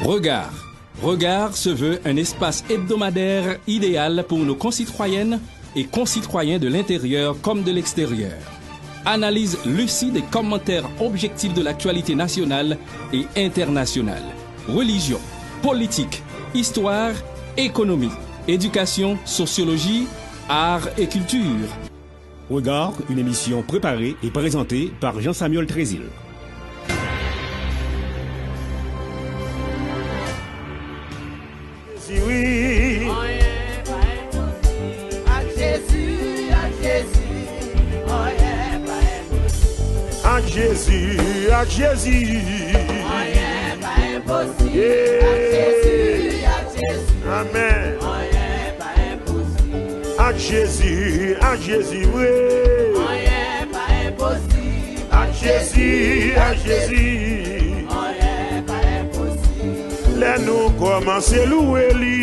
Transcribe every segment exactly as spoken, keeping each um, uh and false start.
Regard. Regard se veut un espace hebdomadaire idéal pour nos concitoyennes et concitoyens de l'intérieur comme de l'extérieur. Analyse lucide et commentaires objectifs de l'actualité nationale et internationale. Religion, politique, histoire, économie, éducation, sociologie, art et culture. Regard, une émission préparée et présentée par Jean-Samuel Trésil. Jezi, wi. Ak Jezi, ak Jezi, anyen pa enposib. Ak Jezi, ak Jezi. Anyen pa enposib. Yeah. Ak Jezi, ak Jezi. Amen. Anyen pa enposib. Ak Jezi, ak Jezi, wi. Anyen pa enposib. Ak Jezi, ak Jezi. Anyen pa enposib. Lè nou kòmanse louwe li.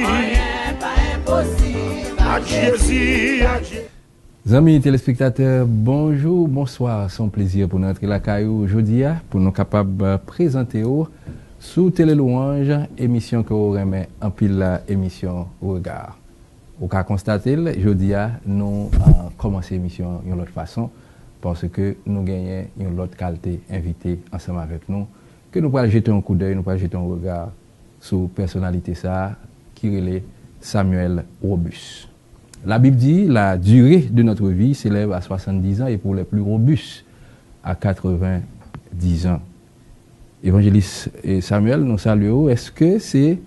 Anyen pa enposib. Ak Jezi, ak Jezi. Zanmi telespektatè, bonjou, bonswa. Se yon plezi pou nou antre lakay ou jodi a, pou nou kapab, eh, prezante w sou Tele Louanj, emisyon ke w renmen anpil la, emisyon Regard. Ou ka konstate l, jodi a, nou, eh, kòmanse emisyon yon lòt fason, paske nou genyen yon lòt kalte envite ansanm avèk nou, ke nou pral jete yon koudèy, nou pral jete yon rega sou pèsonalite sa a ki rele Samuel Robus. La Bible dit, la durée de notre vie s'élève à soixante-dix ans et pour les plus robustes à quatre-vingt-dix ans. Evanjelis, eh, Samuel, nou salye w. Èske se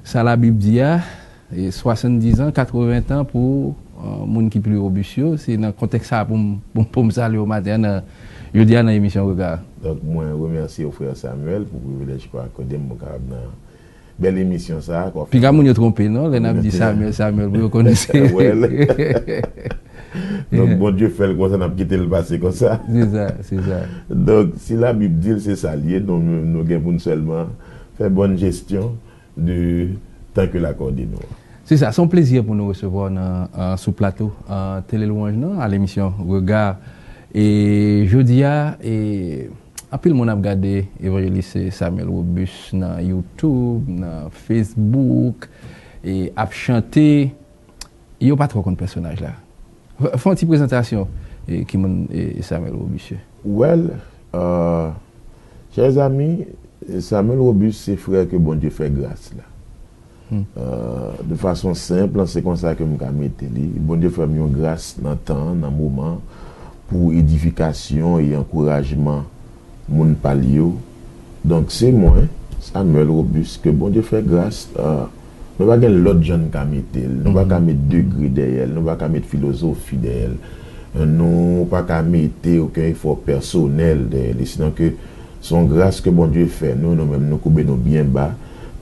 sa Labib di a, eh, swasanndizan, katreventan pou, eh, moun ki pli robis yo? Se nan kontèks sa a pou m, pou, pou m salye w maten an, nan, jodi a nan emisyon Rega. Donk, mwen remèsye w, frè Samuel, pou privilèj ke w akòde m pou m kapab nan bèl emisyon sa a. Piga moun yo twonpe, non? Lè n ap di Samuel, Samuel, pou yo konnen se Samuel. Donk, Bondye fè l konsa, n ap kite l pase konsa. Se sa, se sa. Donk, si Labib di l, se sa l ye, nou, nou gen pou n sèlman fè bòn jesyon de tan ke l akòde nou an. Se sa, se yon plezi pou nou resevwa w nan, eh, sou plato, eh, Tele Louanj nan, a lemisyon Rega. E jodi a, e, anpil moun ap gade Evanjelis Samuel Robus nan YouTube, nan Facebook, e ap chante. Yo pa twò konn pèsonaj la. Fè, fè yon ti prezantasyon, e, ki moun, e, Samuel Robus ye. Well, euh, chè zami, Samuel Robus se frè ke Bondye fè gras la. Hmm. Euh, de fason senp, se konsa ke m ka mete li. Bondye fè m yon gras nan tan, nan moman, pou edifikasyon e ankourajman moun pa l yo. Donk, se mwen, Samuel Robus, ke Bondye fè gras, euh, nou pa gen lòt jan n ka mete l. Nou pa ka met degre dèyè l. Nou pa ka met filozofi dèyè l. Nou pa ka mete okenn efò pèsonèl dèyè li. Sinon ke se yon gras ke Bondye fè nou, nou menm nou koube nou byen ba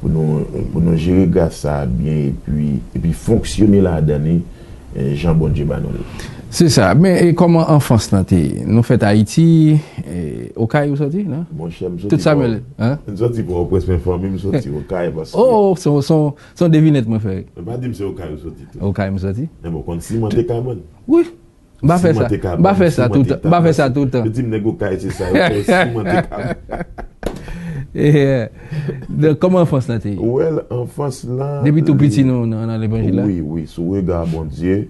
pou nou, pou nou jere gras sa a byen epi, epi fonksyone ladan li, eh, jan Bondye ba nou l. Se sa. Men, e kòman anfans lan te ye? Nou fèt Ayiti, e, Okay ou sòti, non? Monchè, m sòti Pò-, Samuel, hein? M sòti Pòtoprens, men fanmi m soti Okay, paske... Oh, se, se, se yon devinèt mwen fè. Men pa di m se Okay ou sòti tou. Okay m sòti. Men bon, konn simante kabann. Wi. M pa fè sa. M pa fè sa tout tan. M pa fè sa tout tan. Yo di m nèg Okay se sa, yo fè simante kabann. Eh, donk, kòman anfans lan te ye? Well, anfans lan, depi tou piti nou nan, nan levanjil la? Wi, wi, sou rega Bondye,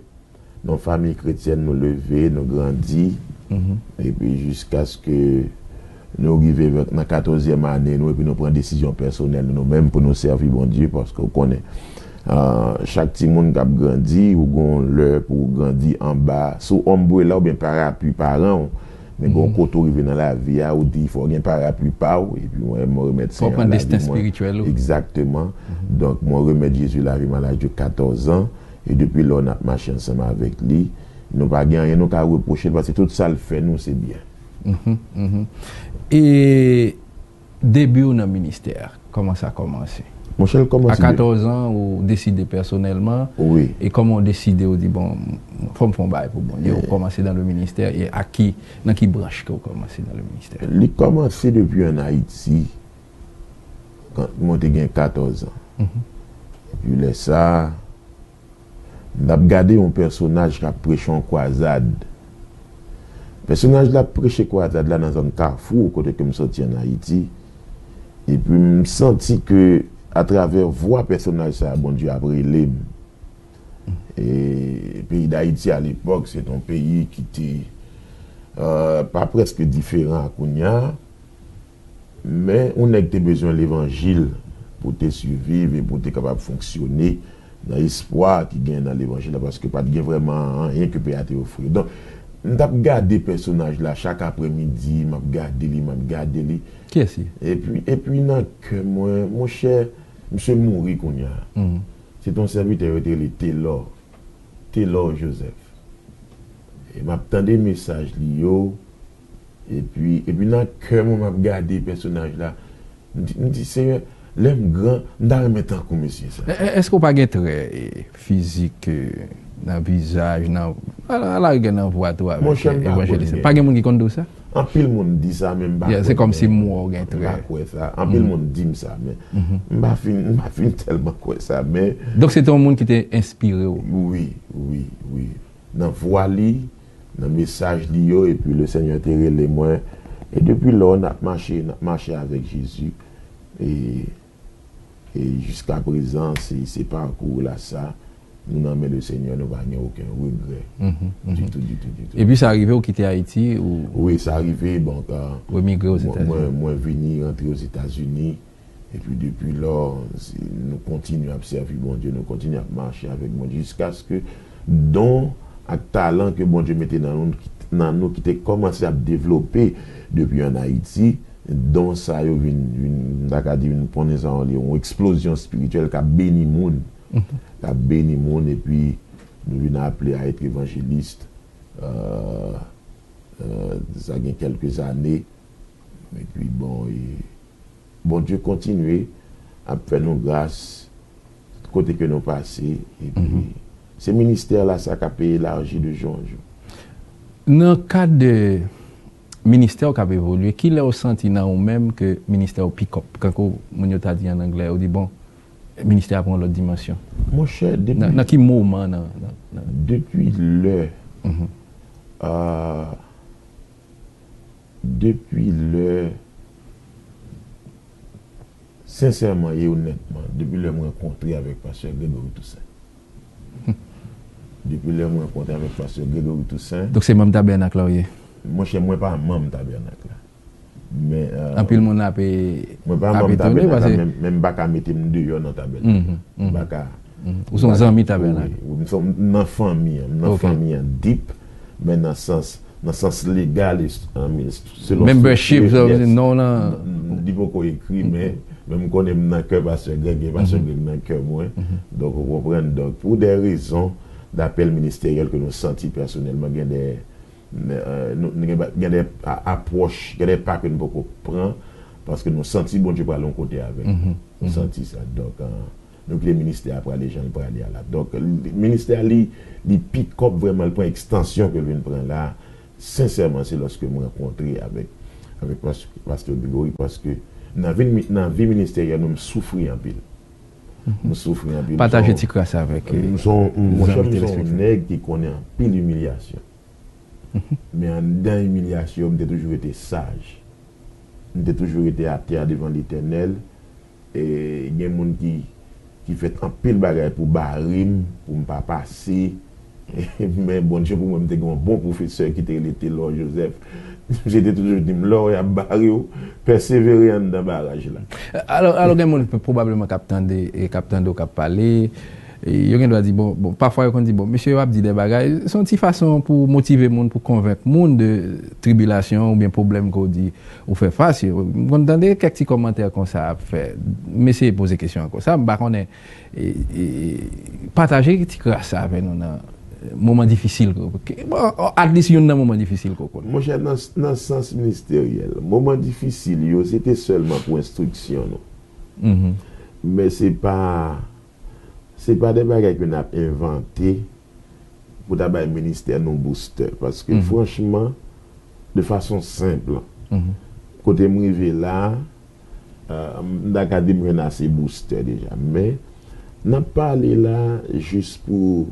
nan fanmi kretyèn nou leve, nou grandi, epi jiskaske nou rive nan katòzyèm ane nou, epi nou pran desizyon pèsonèl nou, nou menm pou nou sèvi Bondye, paske w konnen, ah, chak timoun k ap grandi, ou gon lè pou w grandi anba, sou ombrela oubyen parapli paran w, men gon kote w rive nan lavi a, ou di fò w gen parapli pa w, epi mwen, mwen remèt Senyè a lavi mwen. Fò w pran desten espirityèl ou. Egzakteman. Donk, mwen remèt Jezi lavi m a laj de katòz an, e depi lò, n ap mache ansanm avèk li. Nou pa gen anyen nou ka repwoche l, paske tout sa l fè nou, se byen. Mhm, mhm. E debi w nan ministè a, kòman sa kòmanse? Monchè, l kòmanse de... A katòz an, ou deside pèsonèlman, wi, e kòman w deside, ou di, "Bon, fò m fè yon bagay pou Bondye"? Ou kòmanse dans le ministère, e a ki, nan ki branch ke w kòmanse dans le ministère? Li kòmanse depi ann Ayiti, kan mwen te gen katòz an. Mhm. Epi lè sa a, n ap gade yon pèsonaj k ap preche yon kwazad. Pèsonaj la ap preche kwazad la nan zòn Kafou, kote ke m sòti ann Ayiti. Epi m santi ke atravè vwa pèsonaj sa a, Bondye ap rele m. E peyi Dayiti alepòk, se t on peyi ki te, euh, pa prèske diferan a kounye a, men yon nèg te bezwen levanjil pou te siviv e pou te kapab fonksyone nan espwa ki gen nan levanjil la, paske pa t gen vrèman anyen ke peyi a te ofri. Donk, m t ap gade pèsonaj la chak aprèmidi, m ap gade li, m ap gade li. Kiyès li? Epi, epi nan kè mwen, monchè, misye mouri kounye a. Se t on sèvitè yo te rele Telò. Telò Joseph. E m ap tande mesaj li yo, epi, epi nan kè mwen, m ap gade pèsonaj la. M di, m di, Senyè, lè m gran, m ta renmen tankou mesye sa. È-, è-, èske w pa gen trè, e, fizik, e, nan vizaj, nan, alarigè nan vwa tou avèk, Monchè, m e, pa konn evanjelis? Gen. Pa gen moun ki konn di w sa? Anpil moun di sa, men m pa Yeah, se kwè, kòmsi men m wè w gen m trè. Pa kwè sa. Anpil moun di m sa, men m pa fin, m pa fin tèlman kwè sa, men Donk, se te yon moun ki te enspire w? Wi, wi, wi. Nan vwa li, nan mesaj li yo, epi Lesenyè te rele mwen. E depi lò, n ap mache, n ap mache avèk Jezi. E, e jiskaprezan, se, se pakou la sa. Nou nan men Lesenyè, nou pa gen okenn regrè. Ditou, ditou, ditou. Epi sa rive w kite Ayiti ou Wi, sa rive, bon, ka, w emigre Ozetazini? Mwen, mwen vini rantre Ozetazini. Epi depi lò, se, nou kontinye ap sèvi Bondye, nou kontinye ap mache avèk Bondye, jiskaske don ak talan ke Bondye mete nan nou, nan nou ki te kòmanse ap devlope depi ann Ayiti, don sa yo vin, vin, m ta ka di, vin pran sa yon, yon eksplozyon espirityèl k ap beni moun, k ap beni moun, epi nou vin aple a etre evanjelis, euh, euh, sa gen kèlke zane, epi bon, e, Bondye kontinye ap fè nou gras tout kote ke nou pase, epi se ministè la sa k ap elaji de jou an jou. Nan kad de ministè w k ap evolye, kilè w santi nan ou menm ke ministè w pick up? Kankou moun yo ta di an anglè, yo di, bon, ministè a pran yon lòt dimansyon. Monchè, depi Nan, nan ki moman nan, nan, nan depi lè, ah, depi lè, sensèman e onètman, depi lè m rankontre avèk pastè Gregory Toussaint. Depi lè m rankontre avèk pastè Gregory Toussaint. Donk se manm tabènak la w ye? Monchè, mwen pa manm tabènak la. Men, euh, Anpil moun ap, e, Mwen pa manm tabènak la, men, men m pa ka mete m deyò nan tabènak la. M pa ka. Ou se yon zanmi tabènak? Wi, wi, m se, m nan fanmi an, m nan fanmi an deep, men nan sans, nan sans legal, e, selon Membership, structure, yes. Non, nan Li poko ekri, men, men m konnen m nan kè pastè Greg, e pastè Greg nan kè mwen. Donk, ou konprann? Donk, pou de rezon d'apèl ministeryèl ke nou santi pèsonèlman, gen de, euh, nou, nou gen, gen de a-, apwòch, gen de pa ke nou poko pran, paske nou santi Bondye pral yon kote avèk nou. Nou santi sa. Donk, euh, nou kite ministè a prale jan l prale a la. Donk, li, ministè a, li, li pick up vrèman, li pran ekstansyon ke l vin pran la. Sensèman, se lòske m rankontre avèk, avèk pas-, pastè Gregory, paske nan vi, nan vi ministeryèl nou, m soufri anpil. M soufri anpil. Pataje ti kras avèk, euh, monchè, m se yon nèg ki konnen anpil imilyasyon. Men anndan imilyasyon, m te toujou rete saj. M te toujou rete atè devan Letènèl. E gen moun ki, ki fè anpil bagay pou bare m, pou m pa pase. Men Bondye pou mwen, m te gen yon bon pwofesè ki te rele Telor Joseph. Misye te toujou di m, "Lè y ap bare w, pèsevere anndan baraj la." Alò, alò gen moun pwobableman k ap tande, e k ap tande w k ap pale, e yo gen dwa di, bon, bon, pafwa yo konn di, bon, mesye yo ap di de bagay, se yon ti fason pou motive moun, pou konvenk moun de tribilasyon oubyen pwoblèm ke w di ou fè fas yo. M konn tande kèk ti kòmantè konsa ap fè. M eseye poze kesyon an konsa, m pa konnen, e, e, pataje ti kras sa avè nou nan moman difisil ke, ke, bon, at least youn nan moman difisil ke w konn. Monchè, nan, nan sans ministeryèl, moman difisil yo, se te sèlman pou enstriksyon nou. Men se pa, se pa de bagay ke n ap envante pou ta bay ministè nou boustè. Paske, franchman, de fason senp, kote m rive la, euh, m ta ka di m jwenn ase boustè deja. Men, n ap pale la jis pou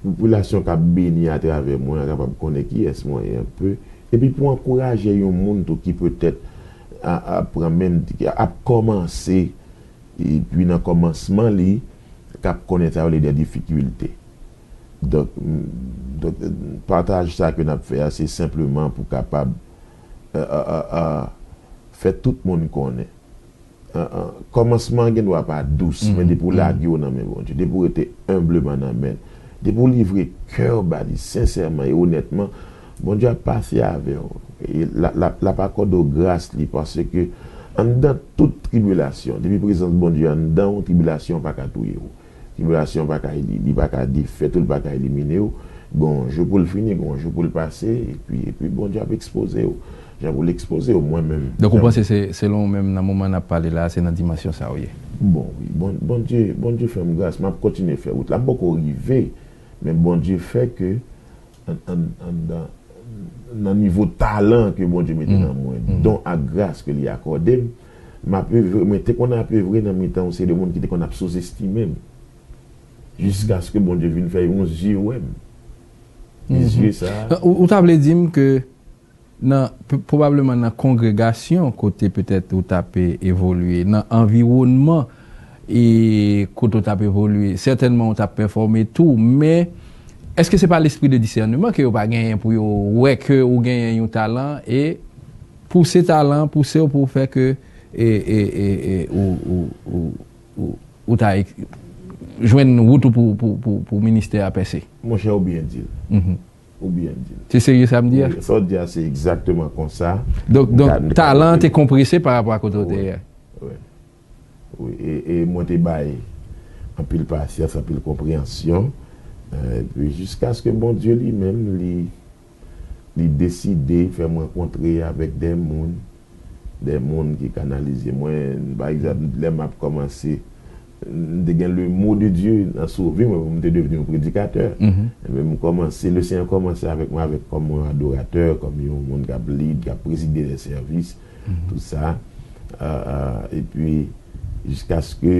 popilasyon k ap beni atravè mwen an kapab konnen kiyès mwen ye enpe. Epi pou ankouraje yon moun tou ki petèt, a- ap pran menm, ap kòmanse, epi nan kòmansman li, k ap konnen sa yo le de difikilte. Donk, m- donk, pataj sa ke n ap fè a, se senpleman pou kapab, euh, euh, euh, euh, fè tout moun konnen. Euh, euh, kòmansman an gen dwa pa dous, men depi w lage w nan men Bondye, depi w rete enbleman nan men l, depi w livre kè w ba li sensèman e onètman, Bondye ap pase avè w. E l a- l ap- l ap akòde w gras li, paske anndan tout tribilasyon, depi prezans Bondye anndan w, tribilasyon pa ka touye w. Tribilasyon pa ka, li, li pa ka defèt ou, li pa ka elimine w. Gon jou pou l fini, gon jou pou l pase, epi, epi Bondye ap ekspoze w. Jan pou l ekspoze w, mwen menm. Donk, ou panse se, selon ou menm, nan moman n ap pale la, se nan dimansyon sa ou ye? Bon, wi. Bon, Bondye, Bondye fè m gras, m ap kontinye fè wout la. M poko rive, men Bondye fè ke an- an- anndan, nan nivo talan ke Bondye mete nan mwen, don ak gras ke li akòde m, m ap evre, mwen te konn ap evre nan mitan yon seri de moun ki te konn ap souzestime m. Jiskaske Bondye vin fè yon zye wè m. E zye sa a. Ou, ou ta vle di m ke nan, p- pwobableman nan kongregasyon kote petèt ou t ap e- evolye, nan anviwònman e kote w t ap evolye, sètènman ou t ap pèfòme tou, men èske se pa lespri de disèneman ke yo pa genyen pou yo wè ke ou genyen yon talan e pouse talan, pouse w pou w fè ke e, e, e, e, ou, ou, ou, ou, ou ta ek- jwenn wout ou pou, pou, pou, pou ministè a pèse? Monchè, ou byen di l. Ou byen di l. Se serye sa m di a? Wi, sa w di a, se egzakteman konsa. Donk, donk, talan an te konprese pa rapò a kote w te ye. Wi. Wi, e, e mwen te bay anpil pasyans, anpil konpreyansyon, euh, epi jiskaske Bondye li menm, li, li deside fè m rankontre avèk de moun, de moun ki kanalize mwen. Pa egzanp, lè m ap kòmanse, m te gen le mot de Dieu nan sove mwen pou m te devni yon predikatè. Ebyen, m kòmanse, le Senyè kòmanse avèk mwen, avèk kòm yon adoratè, kòm yon moun k ap lead, k ap prezide de sèvis, tout sa. Euh, euh, epi, jiskaske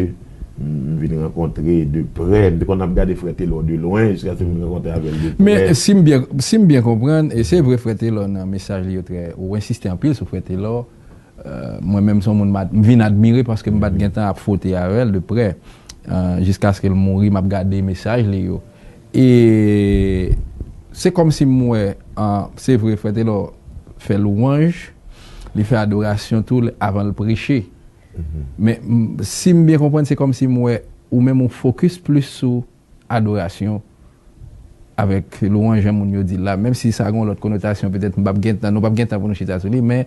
m vin rankontre de prè, m te konn ap gade frè Telor de lwen, jiskaske m vin rankontre avè l de prè. Men si m byen, si m byen konprann, e se vre frè Telor nan mesaj li yo trè, ou ensiste anpil sou frè Telor, euh, mwen menm se yon moun m ad- m vin admire paske m pa t gentan ap fwote avè l de prè, euh, jiskaske l mouri, m ap gade mesaj li yo. E se kòmsi m wè, euh, se vre frè Telor fè lwanj, li fè adorasyon tou avan l preche. Men m- si m byen konprann, se kòmsi m wè ou menm ou fokis plis sou adorasyon avèk lwanj jan moun yo di l la, menm si sa gen yon lòt konotasyon, petèt m p ap gen tan, nou p ap gen tan pou nou chita sou li, men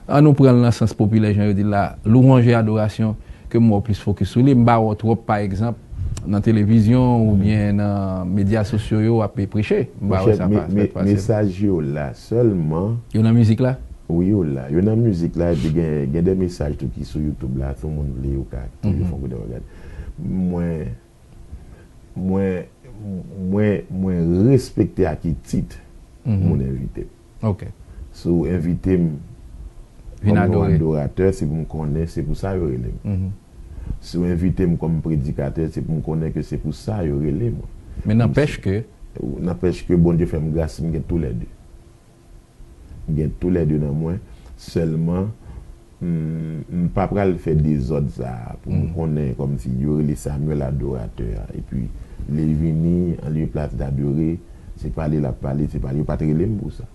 ann nou pran l nan sans popilè jan yo di l la, lwanj e adorasyon ke m wè w plis fokis sou li. M pa wè w twòp, pa egzanp, nan televizyon oubyen nan medya sosyo yo ap preche. M pa wè sa pa- sa pa- mesaj yo la sèlman. Yo nan mizik la? Wi, yo la. Yo nan mizik la, epi gen, gen de mesaj tou ki sou YouTube la, si yon moun vle, yo ka toujou fè yon kout dèyè gade. Mwen, mwen, mwen, mwen respekte a ki tit moun envite m. Ok. Si w envite m kòm yon adoratè, se pou m konnen se pou sa yo rele m. Si w envite m kòm predikatè, se pou m konnen ke se pou sa yo rele mwen. Men nanpèch ke. Nanpèch ke Bondye fè m gras, m gen toulède. M gen toulède nan mwen, sèlman, m, m pa pral fè dezòd sa a pou m konnen kòmsi yo rele Samuel adoratè a. Epi, lè l vini, an lye plas dadore, se pale l ap pale, se pale, yo pa t rele m pou sa.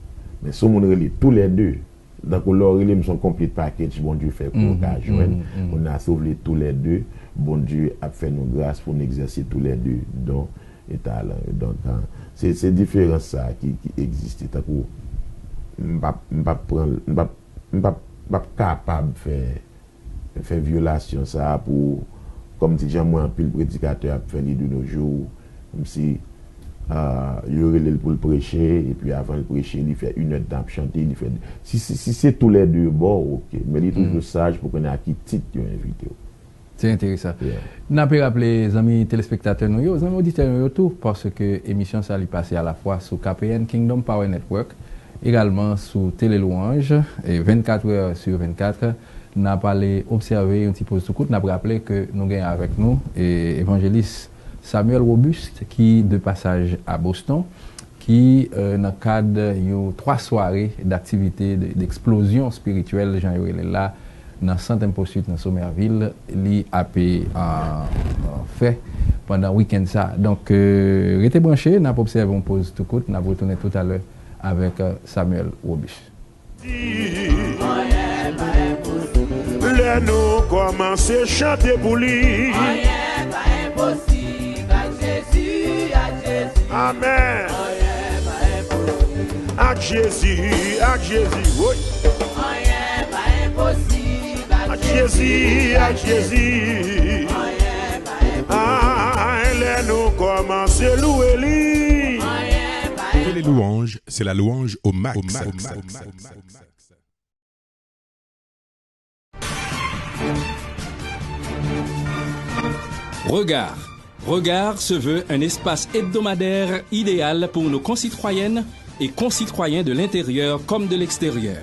Men si yon moun rele toulède, tankou lè w rele m, se yon complete package Bondye fè ke w ka jwenn. Kounye a, si w vle toulède, Bondye ap fè nou gras pou n egzèse toulède don e talan yo. Donk, an, se, se diferans sa a ki, ki egziste. Tankou, m p ap, m p ap pran, m p ap, m p ap, m p ap kapab fè, fè vyolasyon sa a pou, kòmsi jan m wè anpil predikatè ap fè li de nos jours, kòmsi, ah, yo rele l pou l preche, epi avan l preche, li fè inèdtan ap chante, li fè, si, si, si se toulède bò, ok, men li toujou saj pou konnen a ki tit yo envite w. Se enteresan. N ape raple zanmi telespektatè nou yo, zanmi oditè nou yo tou, paske emisyon sa li pase alafwa sou K P N Kingdom Power Network, egalman sou Tele Louange, e vennkat è sou vennkat, n ap ale obsève yon ti poz tou kout. N ap raple ke nou gen avèk nou, e, evanjelis Samuel Robuste, ki de pasaj a Boston, ki, euh, nan kad yon twa sware daktivite de, d'explosion spirituelle, jan yo rele l la, nan Sant Impost uit nan Somèvil, li ape, euh, euh, fè pandan wikenn sa. Donk, euh, rete branche, n ap obsève yon poz tou kout, n ap retounen toutalè avèk, euh, Samuel Robuste. Lè nou kòmanse chante pou li. Anyen pa enposib ak Jezi, ak Jezi. Amèn. Anyen pa enposib ak Jezi, ak Jezi. Woy. Anyen pa enposib ak Jezi, ak Jezi. Anyen pa enposib. Ah, lè nou kòmanse louwe li. Anyen pa enposib. Que les louanges, c'est la louange au max. Regard. Regard se veut un espace hebdomadaire idéal pour nos concitoyennes et concitoyens de l'intérieur comme de l'extérieur.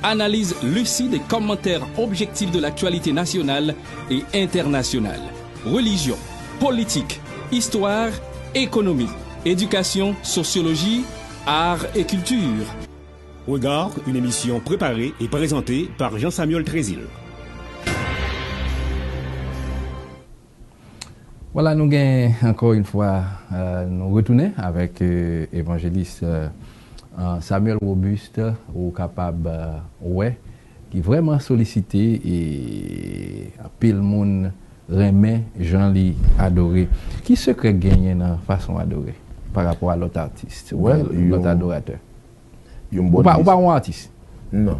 Analyse lucide et commentaires objectifs de l'actualité nationale et internationale. Religion, politique, histoire, économie, éducation, sociologie, art et culture. Regard, une émission préparée et présentée par Jean-Samuel Trésil. Vwala, nou gen ankò yon fwa, euh, nou retounen avèk, euh, evanjelis, euh, euh, Samuel Robuste, ou kapab, euh, wè, ki vrèman solisite e anpil moun renmen jan li adore. Ki sekrè k genyen nan fason w adore pa rapò a lòt atis oubyen lòt adoratè? Ou pa, ou pa yon atis? Non.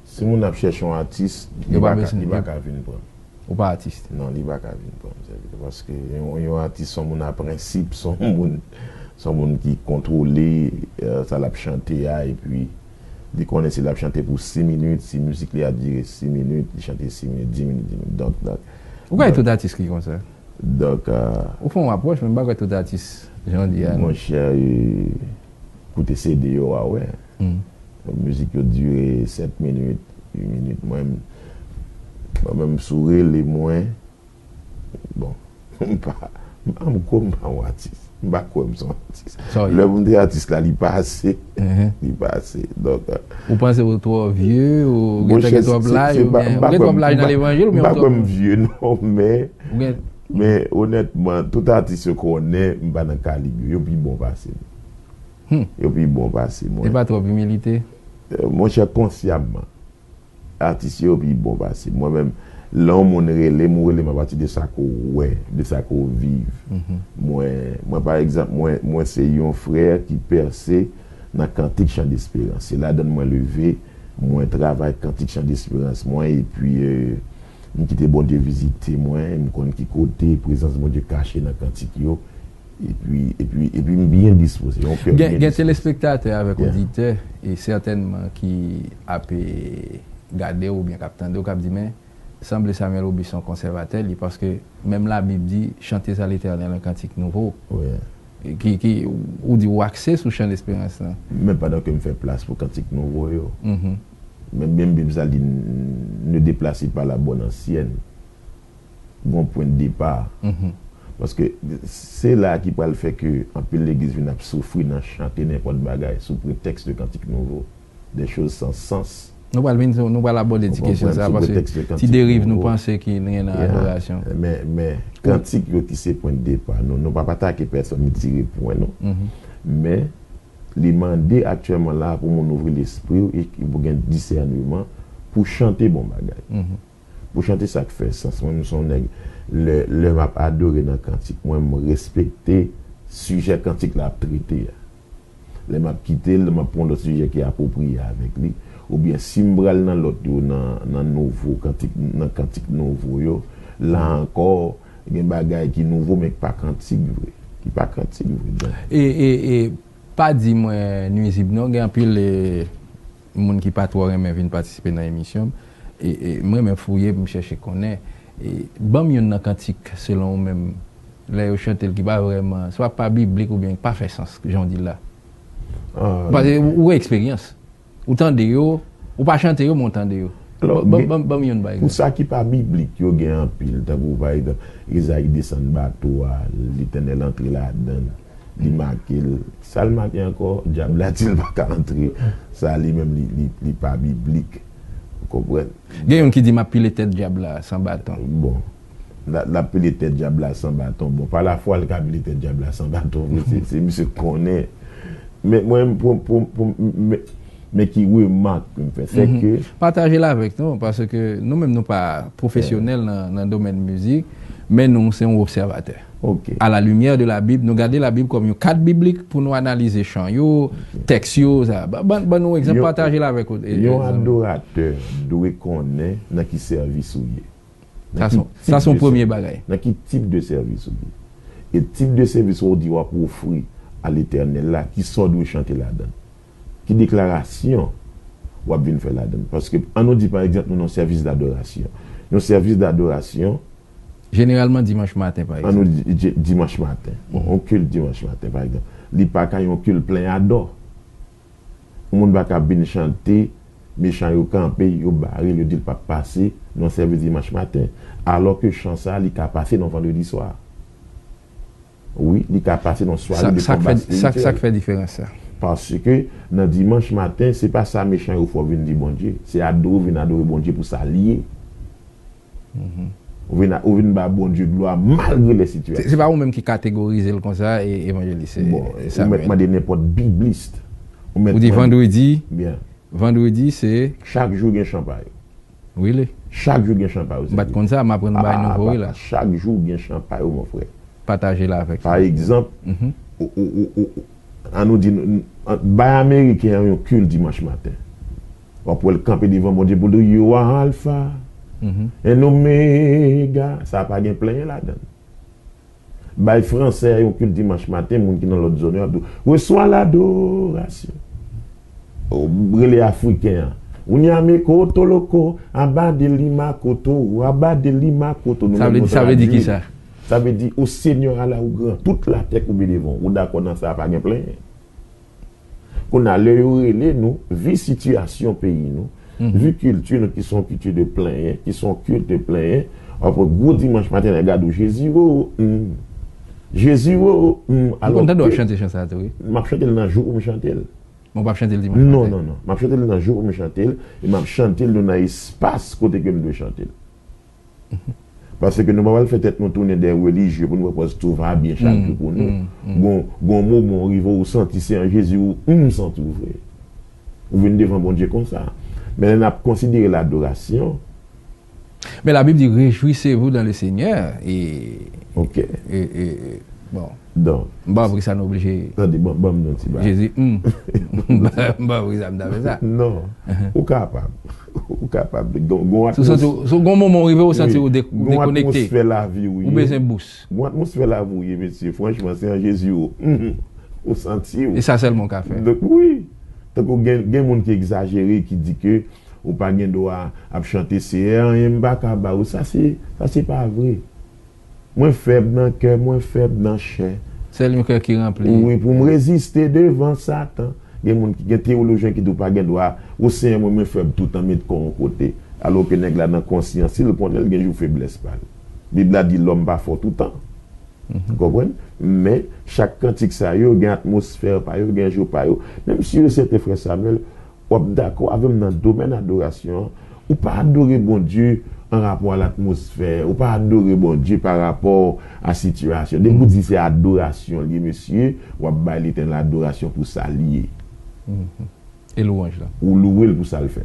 Si moun ap chèche yon atis, li pa ka, li pa ka vin pran m. Ou pa atis? Non, li pa ka vin pran m, sèvitè, paske yon, yon atis se yon moun a prensip, se yon moun, se yon moun ki kontwole, euh, sa l ap chante a, epi li konnen si l ap chante pou sis minit, si mizik li a dire sis minit, li chante sis minit, dis minit, dis minit. Donk, donk, ou kwè tout atis ki konsa? Donk, euh, ou fè yon apwòch, men m pa kwè tout atis, jan w di a, non. Monchè, euh, koute C D yo, w a wè. Mizik yo dire sèt minit, uit minit. Mwen, mwen menm, si w rele mwen, bon, m pa, m pa, m kwè m pa yon atis. M pa kwè m se yon atis. Lè pou m te atis la, li pase. Li pase. Donk, euh, ou panse ou twò vye, ou gentan gen twòp laj, oubyen ou gen twòp laj nan levanjil, oubyen ou twò vye? M pa kwè m vye, non, men, men onètman, tout atis yo konnen m pa nan kalib yo. Yo pi bon pase m. Yo pi bon pase mwen. E pa twòp imilite? Euh, monchè, konsyamman, atis yo pi bon pase m. Mwen menm, lè yon moun rele m, ou rele m apati de sa ke w wè, de sa ke w viv. Mwen, mwen, pa egzanp, mwen, mwen se yon frè ki pèse nan kantik Chan Desperans. Se ladann mwen leve, mwen travay kantik Chan Desperans mwen, epi, euh, m kite Bondye vizite mwen, m konn ki kote prezans Bondye kache nan kantik yo. Epi, epi, epi m byen dispoze, yon kè byen dispoze. Gen, gen telespektatè avèk oditè, e sètènman ki ap, e, gade w oubyen k ap tande w, k ap di, men, sanble Samuel Robuste se yon konsèvatè, li, paske menm Labib di, chantez à l'Éternel un cantique nouveau. Wi. E ki, ki, ou di ou akse sou Chan Desperans lan. Men pandan ke m fè plas pou kantik nouvo yo. Men, men Bib sa di, ne déplacez pas la bonne ancienne. Gon pwen de depa. Paske se la ki pral fè ke anpil legliz vin ap soufri nan chante nenpòt bagay sou pretèks de kantik nouvo, des choses sans sens. Nou pral vin sou, nou pral abòde ti kesyon sa, paske ti deriv nou panse ki gen nan adorasyon. Men, men kantik yo ki se pwen de depa nou, nou p ap atake pèsonn ni tire pwen nou. Men li mande aktyèlman la pou moun ouvri lespri w e pou gen disèneman pou chante bon bagay. Pou chante sa k fè sans. Mwen, m se yon nèg, lè, lè m ap adore nan kantik, mwen, m respekte sijè kantik la ap trete a. Lè m ap kite l, m ap pran yon lòt sijè ki apwopriye avèk li. Oubyen, si m pral nan lòt yo, nan, nan nouvo kantik, nan kantik nouvo yo, la ankò, gen bagay ki nouvo, men ki pa kantik vre. Ki pa kantik vre. Donk, e, e, e, pa di mwen nwizib non, gen anpil, e, moun ki pa twò renmen vin patisipe nan emisyon m. E, e, m renmen fouye pou m chèche konnen. E, ban m youn nan kantik, selon ou menm, lè yo chante l ki pa vrèman, swa pa biblik oubyen pa fè sans, jan w di l la. Paske ou, ou gen eksperyans. Ou tande yo, ou pa chante yo, men w tande yo. Ban, ban, ban, ban m youn, pa egzanp. Pou sa ki pa biblik, yo gen anpil, tankou, pa egzanp, Ezayi desann bato a, Letènèl antre ladan l, li make l. Sa l make ankò, dyab la di l pa ka antre. Sa li menm, li, li, li pa biblik. Ou Konprann? Gen youn ki di m ap pile tèt dyab la san baton. Bon. L ap pile tèt dyab la san baton. Bon, pa lafwa l ka pile tèt dyab la san baton vre, se misye konnen. Men mwen, pou, pou, pou, men, men ki remak pou m fè, se ke. Pataje l avèk nou, paske nou menm nou pa pwofesyonèl nan, nan domèn mizik, men nou se yon obsèvatè. Ok. À la lumière de la Bible, nou gade Labib kòm yon kad biblik pou nou analize chan yo, tèks yo, sa. Ban, ban nou egzanp, pataje l avèk ou. Yon adoratè dwe konnen nan ki sèvis ou ye. Sa se yon premye bagay. Nan ki tip de sèvis ou ye. E tip de sèvis ou di w ap ofri a Letènèl la, ki sa w dwe chante ladan l? Ki deklarasyon w ap vin fè ladan l? Paske, ann nou di, pa egzanp, nou nan sèvis dadorasyon. Yon sèvis dadorasyon, Jeneralman dimanch maten, pa egzanp. Ann nou di dimanch maten. Bon, yon kilt dimanch maten, pa egzanp. Li pa ka yon kilt plen adò. Yon moun pa ka vin chante, mechan yo kanpe, yo bare l, yo di l p ap pase nan sèvis dimanch maten. Alò ke chan sa a, li ka pase nan vandredi swa. Wi, li ka pase nan sware de konba espirityèl. Sa k fè diferans sa? Paske nan dimanch maten, se pa sa mechan yo fè w vin di Bondye. Se adore w vin adore Bondye pou sa l ye. Ou vin, ou vin ba Bondye glwa malgre lè sitiyasyon. Se pa ou menm ki kategorize l konsa, e, evanjelis. Bon, ou mèt mande nenpòt biblis. Ou di vandredi. Vandredi se. Chak jou gen chan pa yo. Really? Chak jou gen chan pa yo. M pa t konn sa, m aprann yon bagay nouvo wi la. Chak jou gen chan pa yo, mon frè. Pataje l avèk. Pa egzanp, ann nou di, bay Ameriken an yon kilt dimanch maten. W ap wè l kanpe devan Bondye pou l di, You are Alpha and Omega. Sa pa gen plenyen ladan l. Bay Fransè a yon kilt dimanch maten, moun ki nan lòt zòn yo ap di, Reçois l'adoration. Rele Afriken an, Unyame koto loko, abade lima koto, abade lima koto. Sa vle di ki sa? Sa vle di, O Senyè, ala ou gran, tout latè koube devan w. Ou dakò nan sa, pa gen plenyen. Kounye a, lè yo rele nou, vi sitiyasyon peyi nou, vi kilti nou ki se yon kilti de plenyen, ki se yon kilt de plenyen, apre gwo dimanch maten, nèg la di w, Jezi wo, hmm. Jezi wo, hmm. Ou konn tande w ap chante chan sa tou, wi. M ap chante l nan jou pou m chante l. Men w p ap chante l dimanch maten. Non, non, non. M ap chante l nan jou pou m chante l, e m ap chante l nan espas kote ke m dwe chante l. Paske nou pa pral fè tèt nou tounen de relijye pou nou pran pòz tout va byen chak jou pou nou. Gon, gon moman w rive w santi se an Jezi ou m santi w vre. Ou vin devan Bondye konsa. Men lè n ap konsidere ladorasyon. Men Labib di, Réjouissez-vous dans le Seigneur. E, Ok. e, e, bon. Donk. M pa pri sa nou oblije. Tande, ban, ban m yon ti bagay. Jezi, hmm. M pa pri sa m ta fè sa. Non. Ou kapab. Ou kapab. Gon, gon atmos- Sou, sou, sou gon moman w rive, ou santi ou de- dekonekte. Gon atmosfè lavi ou ye. Ou bezwen bous. Gon atmosfè lavi ou ye, mesye. Franchman, se an Jezi ou. Mhm. Ou santi ou. E sa sèlman w ka fè. Donk, wi. Tankou gen, gen moun ki egzajere, ki di ke ou pa gen dwa ap chante Seyè, anyen m pa ka ba ou. Sa se, sa se pa vre. Mwen fèb nan kè, mwen fèb nan chè. Sèl yon kè ki ranpli. Wi, pou m reziste devan Satan. Gen moun ki, gen teyolojyen ki di w pa gen dwa, o Senyè mwen, mwen fèb toutan, met kò w yon kote. Alò ke nèg la nan konsyans li, l konnen l gen jou feblès pa l. Bib la di lòm pa fò toutan. Ou konprann? Men, chak kantik sa yo, gen atmosfè pa yo, gen jou pa yo. Menm si yo sèten frè Samuel, w ap dakò avè m nan domèn adorasyon an, ou pa adore Bondye an rapò a latmosfè, ou pa adore Bondye pa rapò a sitiyasyon. Depi w di se adorasyon l ye, mesye, w ap bay Letènèl adorasyon pou sa l ye. E lwanj la. Ou louwe l pou sa l fè.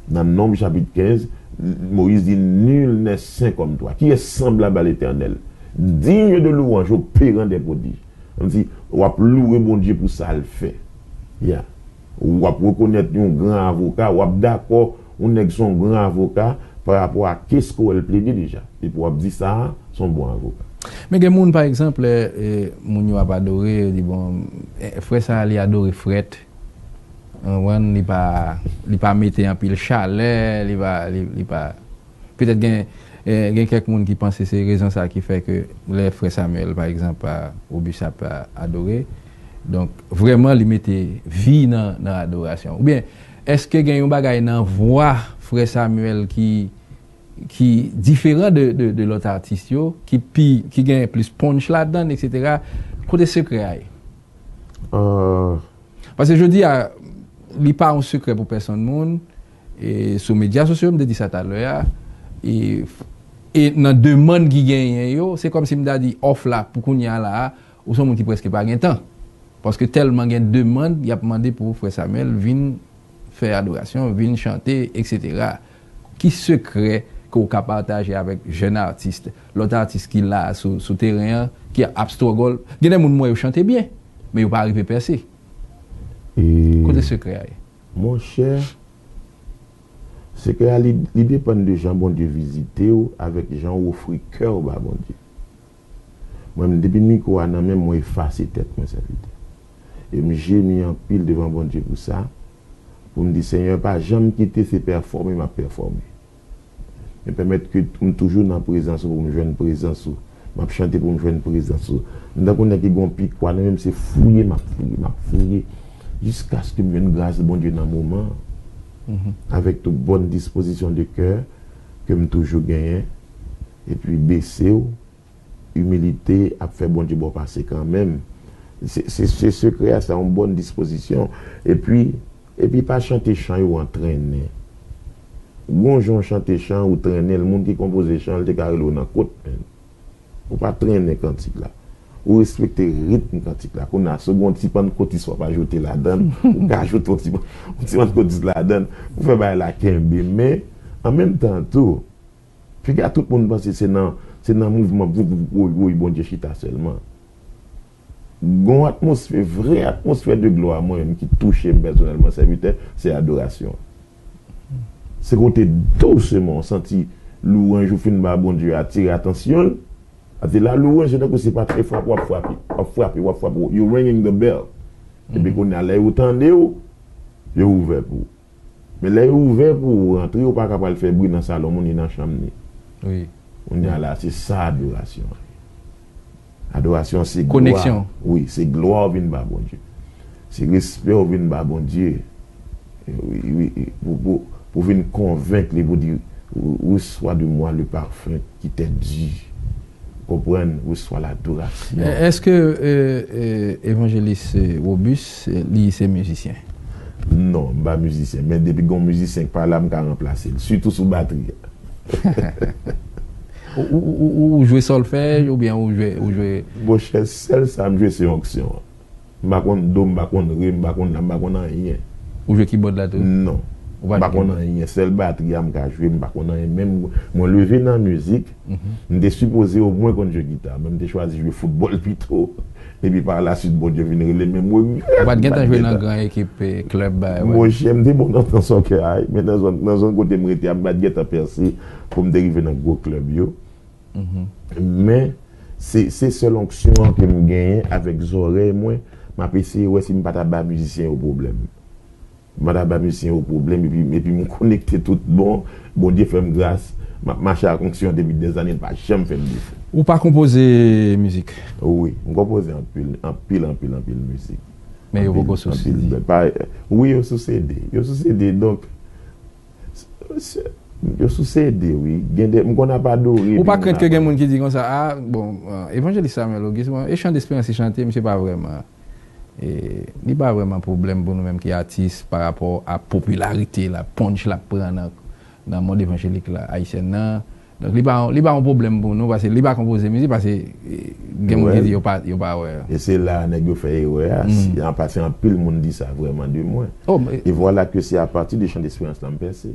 Nan Nonb chapit kenz, Moyiz di, Nul n'est saint comme toi. Qui est semblable à l'Éternel? Digne de louange, opérant des prodiges. Sa vle di, w ap louwe Bondye pou sa l fè. Ya. W ap rekonèt yon gran avoka, w ap dakò yon nèg se yon gran avoka pa rapò a kes ke w wè l plede deja. Epi w ap di sa a, se yon bon avoka. Men gen moun, pa egzanp, lè e, moun yo ap adore, yo di, bon, e, frè sa a, li adore frèt. Ou konprann? Li pa, li pa mete anpil chalè, li pa, li, li pa. Petèt gen, eh, gen kèk moun ki panse se rezon sa ki fè ke lè frè Samuel, pa egzanp, a, Obis ap, a, adore, donk, vrèman, li mete vi nan, nan adorasyon. Oubyen, èske gen yon bagay nan vwa frè Samuel ki, ki diferan de, de, de lòt atis yo, ki pi, ki gen plis punch ladan l, etsetera? Kote sekrè a ye? Paske jodi a, li pa yon sekrè pou pèsonn moun, E sou medya sosyo, m te di sa talè a, e, e nan demann ki genyen yo, se kòmsi m ta di òf la pou kounye a la a, ou se yon moun ki prèske pa gen tan. Paske tèlman gen demann, y ap mande pou Frè Samuel vin fè adorasyon, vin chante, etsetera. Ki sekrè ke w ka pataje avèk jèn atis, lòt atis ki la sou, sou teren an, ki ap struggle? Gen de moun m wè yo chante byen, men yo pa rive pèse. E kote sekrè a ye? Monchè, sekrè a, li, li depann de jan Bondye vizite w avèk jan w ofri kè w ba Bondye. Mwen menm, depi mikwo a nan men m, mwen efase tèt mwen, sèvitè. E m jemi anpil devan Bondye pou sa, pou m di, Senyè, pa janm kite se pèfòme m ap pèfòme. Men pèmèt ke m toujou nan prezans ou pou m jwenn prezans ou. M ap chante pou m jwenn prezans ou. M tankou nèg ki gen yon pikwa nan men m, se fouye m ap fouye, m ap fouye, jiskaske m jwenn gras Bondye nan moman an. Mhm. Avèk tout bòn dispozisyon de kè ke m toujou genyen, epi bese w, imilite ap fè Bondye ba w pase kanmenm. Se, se, se sekrè a, se yon bòn dispozisyon. Epi, epi pa chante chan yo antrennen. Gon jan w chante chan, ou trennen l, moun ki konpoze chan, l te ka rele w nan kot, menn. Ou pa trennen kantik la. Ou respekte ritm kantik la. Kounye a, si w gen yon ti pannkotis w ap ajoute ladan l, ou ka ajoute yon ti, yon ti pannkotis ladan l pou fè bagay la kenbe. Men, an menm tan tou, piga tout moun panse se nan, se nan mouvman voup, voup, woy, woy, Bondye chita sèlman. Gon atmosfè, vrè atmosfè de glwa mwen menm ki touche m pèsonèlman, sèvitè, se adorasyon. Se kote douseman w santi lwanj ou fin ba Bondye a atire atansyon l. Atè la lwanj, se tankou se pa trè frape w ap frape, w ap frape, w ap frape, you ringing the bell. Epi kounye a, lè yo tande w, yo ouvè pou ou. Men lè yo ouvè pou ou rantre, ou pa ka pral fè bri nan salon moun ni nan chanm ni. Wi. Kounye a la, se sa adorasyon an ye. Adorasyon se glwa. Koneksyon. Wi, se glwa ou vin ba Bondye. Se respè ou vin ba Bondye. Wi, wi, wi, pou, pou, pou vin konvenk li, pou di, reçois de moi le parfum qui t'est dû. Konprann, reçois l'adoration. Èske, euh, euh, evanjelis, euh, Robus, euh, li se mizisyen? Non, m pa mizisyen. Men depi gon mizisyen k pa la, m ka ranplase l. Sitou sou batri. Ou, ou, ou, ou, ou jwe sòlfèj oubyen ou jwe, ou jwe... Monchè, sèl sa m jwe se onksyon an. M pa konn do, m pa konn re, m pa konn la, m pa konn anyen. Ou jwe kibòd la tou? Non. Ou pa jwe kibòd? M pa konn anyen. Sèl batri a m ka jwe, m pa konn anyen. Menm mwen leve nan mizik, m te sipoze omwen konn jwe gita, men m te chwazi jwe foutbòl pito. Epi pa la swit, Bondye vin rele m, men m regrèt. Ou pa t gentan jwe nan gran ekip, eh, klèb, bagay, wè? Monchè, m te bon nan, nan soccer, ay, men nan zòn, nan zòn kote m rete a, m pa t gentan pèse pou m te rive nan gwo klèb yo. Men, se, se sèl onksyon an ke m genyen avèk zòrèy mwen, m ap eseye wè si m pa ta ba mizisyen yo pwoblèm. M pa ta ba mizisyen yo pwoblèm, epi, epi m konekte tout bon. Bondye fè m gras, m ap mache ak onksyon an depi dèzane, l pa janm fè m defo. Ou pa konpoze mizik? Wi, m konpoze anpil, anpil, anpil, anpil mizik. Men yo poko sou C D? Wi, yo sou C D. Yo sou C D, donk, yo sou C D, wi. Gen de, m konn ap adore. Ou pa krent ke gen moun ki di konsa, a, bon, euh, Evanjelis Samuel Auguste, bon, e chan desperans li chante, misye pa vrèman, e, li pa vrèman pwoblèm pou nou menm ki atis pa rapò a popilarite la, punch l ap pran nan, nan mond evanjelik la, ayisyèn nan. Donk, li pa, li pa yon pwoblèm pou nou, paske li pa konpoze mizik, paske, e, gen moun ki di yo pa, yo pa wè. E se la nèg yo fè erè a, si, an pase anpil moun di sa vrèman de mwen. E vwala ke se apati de chan desperans la m pèse.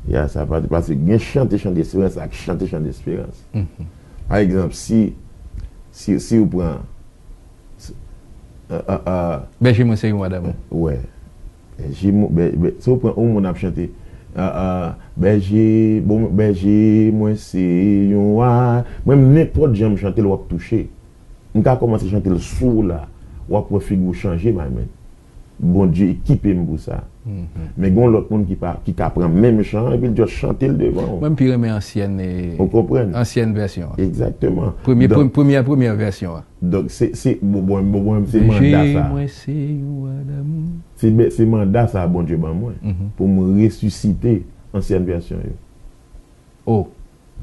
Ya, sa pa, paske gen chante chan desperans ak chante chan desperans. Pa egzanp, si, si, si ou pran, a, a, a, Bèje mwen se yon wa damou. Wè. Bèje mwen, bè, bè, si ou pran yon moun ap chante, a, a, bèje, bon, bèje mwen se yon wa. Mwen, nenpòt jan m chante l, w ap touche. M ka kòmanse chante l sou w la, w ap wè figi w chanje, my man. Bondye ekipe m pou sa. Men gen yon lòt moun ki pa, ki ka pran menm chan an epi l just chante l devan w. Mwen, m pi renmen ansyèn, e, ou konprann? Ansyèn vèsyon an. Egzakteman. Premye, premyè, premyè vèsyon an. Donk, se, se, bon, bon, bon, se manda sa. Bèje mwen se yon wa damou. Se, se manda sa Bondye ban mwen pou m resisite ansyèn vèsyon yo. Oh.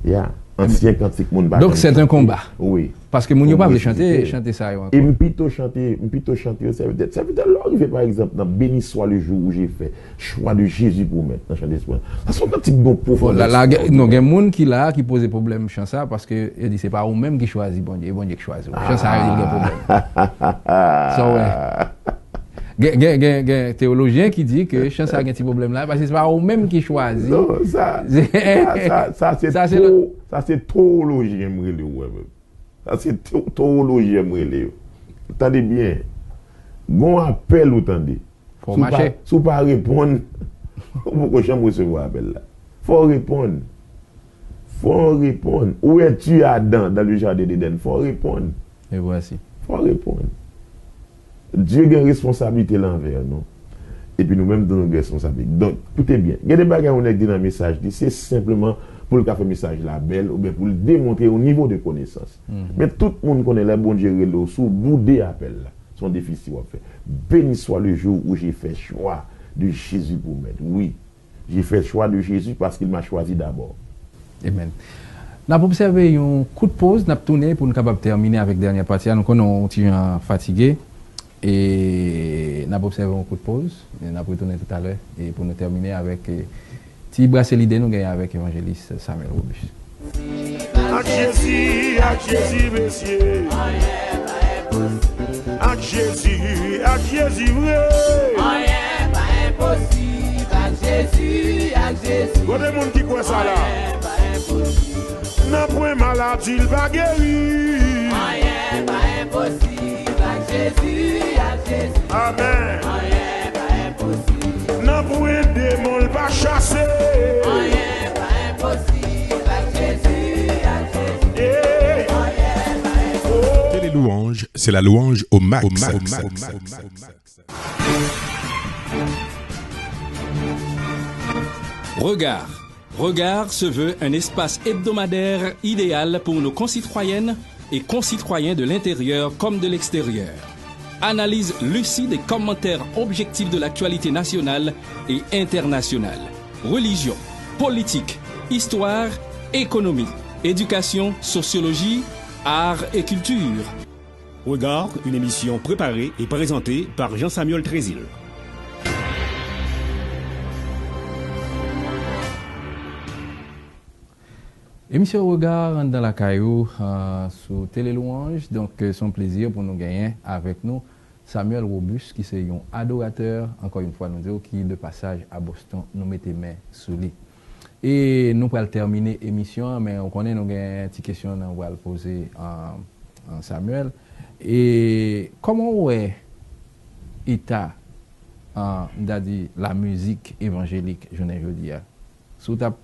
Ya. Ansyen kantik moun pa janm chante. Donk, c'est un combat. Wi. Paske moun yo pa vle chante, chante sa yo ankò. E m pito chante, m pito chante yo sèvitè. Sèvitè, lè w rive, pa egzanp, nan Béni soit le jour où j'ai fait choix de Jésus pour maître nan chan desperans. Sa se yon kantik ki gen pwofondè. Bon, la, la, gen, non, gen moun ki la, ki poze pwoblèm chan sa, paske yo di se pa ou menm ki chwazi Bondye, e Bondye ki chwazi w. Chan sa yo di gen pwoblèm. Sa w wè. Gen, gen, gen, gen teyolojyen ki di ke chan sa gen ti pwoblèm la, paske se pa ou menm ki chwazi. Non, sa, sa, sa, sa se tro, sa se teyolojyen m rele w wè menm. Sa se teyolojyen m rele yo. Tande byen. Gon apèl ou tande. Fò w mache. Si w pa reponn, ou poko janm resevwa apèl la. Fò w reponn. Fò w reponn. Où es-tu, Adam, dans le jardin d'Éden? Fò w reponn. E vwasi. Fò w reponn. Dye gen responsablite l anvè nou. Epi nou menm tou nou gen responsablite. Donk, koute byen. Gen de bagay yon nèg di nan mesaj li, se senpleman pou l ka fè mesaj la bèl oubyen pou l demontre yon nivo de konesans. Men tout moun konnen lè Bondye rele w, si w boude apèl la, se yon defisi w ap fè. Béni soit le jour où j'ai fait choix de Jésus pour maître. Wi, j'ai fait choix de Jésus parce qu'il m'a choisi d'abord. Amen. N ap obsève yon kout poz, n ap tounen pou n kapab tèmine avèk dènyè pati a. Nou konnen w ti jan fatige. E n ap obsève yon kout poz, e n ap retounen toutalè e pou nou tèmine avèk e, ti brase lide nou genyen avèk evanjelis Samuel Robus. Ak Jezi, ak Jezi, mesye. Ak Jezi, ak Jezi vre. Anyen pa enposib ak Jezi, ak Jezi. Kote moun ki kwè sa la? Anyen pa enposib. Nanpwen maladi l pa geri. Anyen pa enposib ak Jezi, ak Jezi. Amèn. Anyen pa enposib. Nanpwen demon l pa chase. Anyen pa enposib ak Jezi, ak Jezi. Hey. Anyen pa enposib. Télé Louange, c'est la louange au max. Regard. Regard se veut un espace hebdomadaire idéal pour nos concitoyennes et concitoyens de l'intérieur comme de l'extérieur. Analyse lucide et commentaires objectifs de l'actualité nationale et internationale. Religion, politique, histoire, économie, éducation, sociologie, art et culture. Regard, une émission préparée et présentée par Jean-Samuel Trésil. Emisyon Regard anndan lakay ou, euh, sou Télé Louange. Donk, euh, se yon plezi pou nou genyen avèk nou Samuel Robus, ki se yon adoratè, ankò yon fwa nou di w, ki de pasaj a Boston, nou mete men sou li. E nou pral tèmine emisyon an, men ou konnen nou gen ti kesyon nou pral poze, euh, euh, Samuel. E kòman w wè eta, euh, m ta di, lamizik evanjelik jounen jodi a? Si w t ap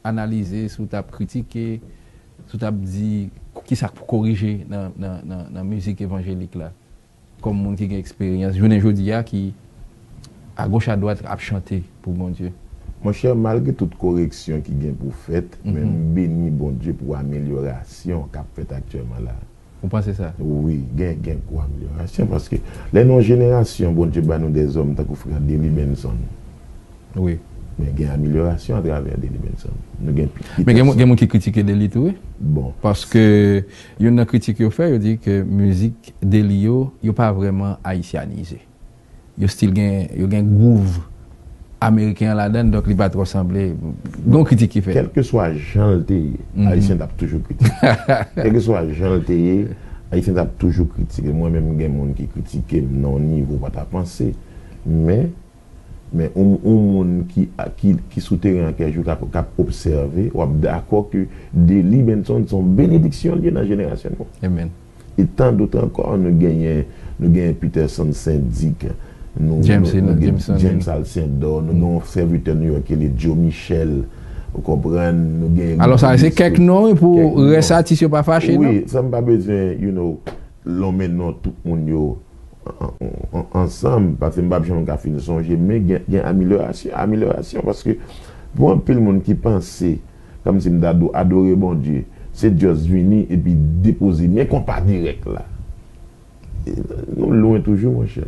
analize, si w t ap kritike, si w t ap di kisa k pou korije nan, nan, nan, nan mizik evanjelik la, kòm moun ki gen eksperyans, jounen jodi a ki agoch adwat ap chante pou Bondye? Monchè, malgre tout koreksyon ki gen pou fèt, men m beni Bondye pou amelyorasyon k ap fèt aktyèlman la. Ou panse sa? Wi, gen, gen gwo amelyorasyon paske lè nan yon jenerasyon Bondye ba nou dèzòm tankou frè Delly Benson. Wi. Men gen amelyorasyon atravè Delly Benson. Nou gen pi. Men gen, gen moun ki kritike Delly tou, wi. Bon. Paske youn nan kritik yo fè, yo di ke mizik Delly yo, yo pa vrèman ayisyanize. Yo still gen, yo gen gwouv ameriken an ladan, donk li pa twò sanble. Gon kritik ki fèt. Kèlkeswa jan l te ye, Ayisyen t ap toujou kritike. Kèlkeswa jan l te ye, Ayisyen t ap toujou kritike. Mwen menm, gen moun ki kritike m nan yon nivo w pa ta panse. Men, men yon, yon moun ki, ki, ki sou teren an kèk jou k ap, k ap obsève, w ap dakò ke Delly Benson se yon benediksyon l ye nan jenerasyon nou. Amen. E tan dòt ankò, nou genyen, nou genyen Peterson Saint-Dic, nou, James, nou, nou gen James Alcindor, nou gen yon sèvitè Nouyòk ki rele Joe Michel, ou konprann, nou gen. Alò sa se kèk non wi, pou rès atis yo pa fache non. Wi, sa m pa bezwen, you know, lonmen non tout moun yo ansanm, paske m p ap janm ka fin sonje, men gen, gen amelyorasyon, amelyorasyon, paske pou anpil moun ki panse, kòmsi m ta di w adore Bondye, se just vini epi depoze men konpa dirèk la. Nou lwen toujou, monchè.